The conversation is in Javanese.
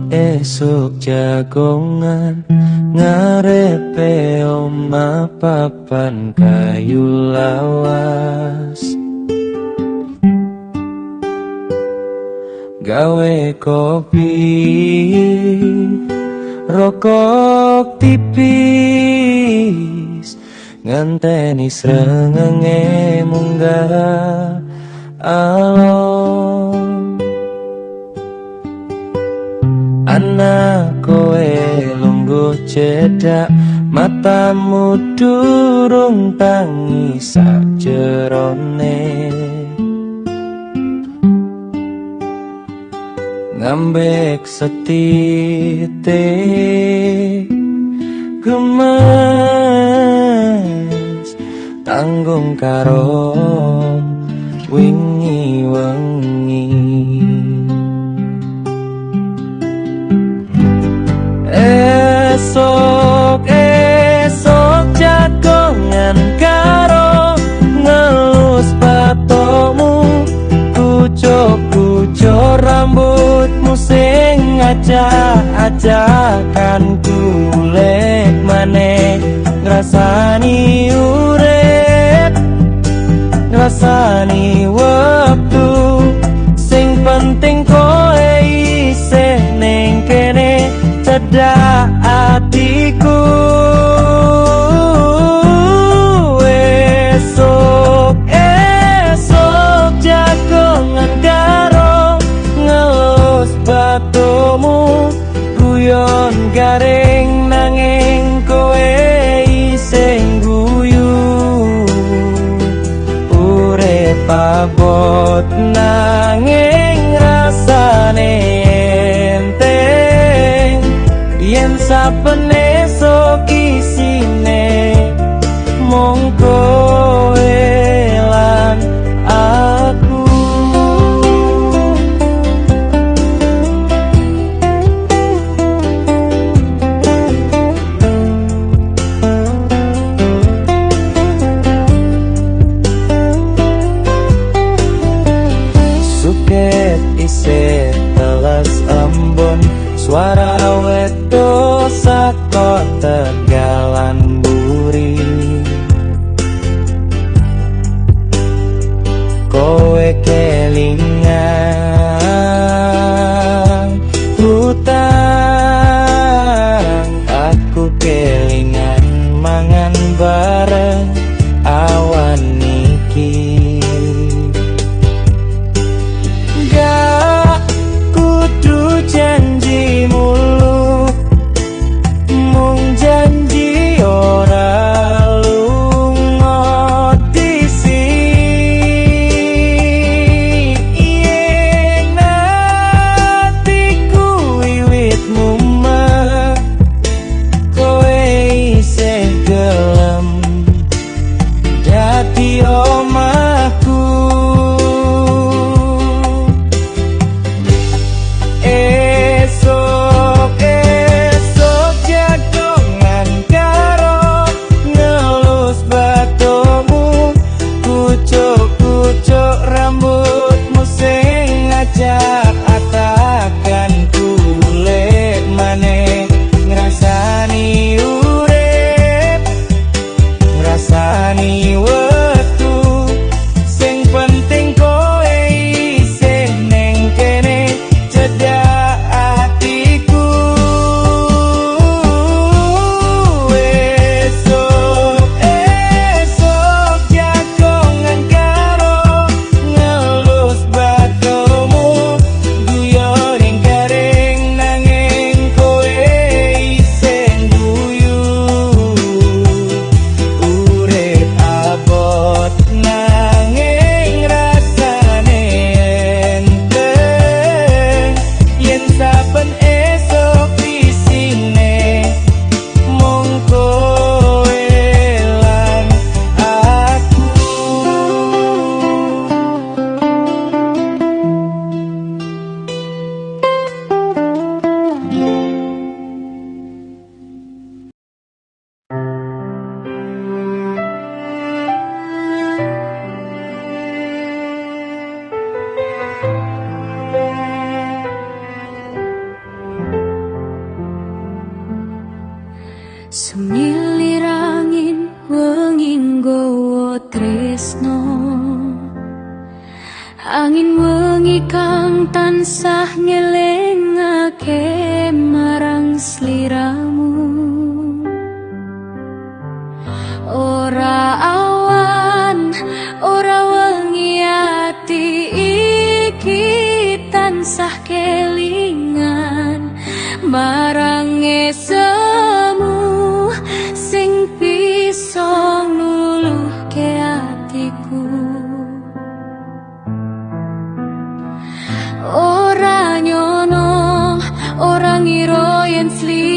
Esuk-esuk jagongan ngarepe omah papan kayu lawas, gawe kopi, rokok tipis, ngenteni srengenge munggah alon. Ana kowe lungguh cedhak, matamu durung tangi sajerone, ngambek setitik gemes tanggung karo wingi wengi. Esok esok jagongan karo ngelus patomu, kucuk-kucuk rambutmu sing acak-acakan kulit maneh, ngrasani urip, ngrasani wektu, sing penting kowe isih ning kene cedhak atiku. Esok esok jagongan karo ngelus batumu, guyon garing nanging kowe isih guyu, urip abot nanging rasane enteng, yen saben esuk isine mung kowe lan aku. Suket isih teles embun, suara wedo saka tegalan buri, kowe kelingan utang, aku kelingan mangan bareng awan iki. Gak kudu janji mulu, Sumilir angin wengi nggawa tresno, angin wengi kang tansah ngelingake marang sliramu. Ora awan, ora wengi, ati iki tansah kelingan marang esemu sing bisa nuluhke atiku. Ora nyono, ora ngira yen sliramu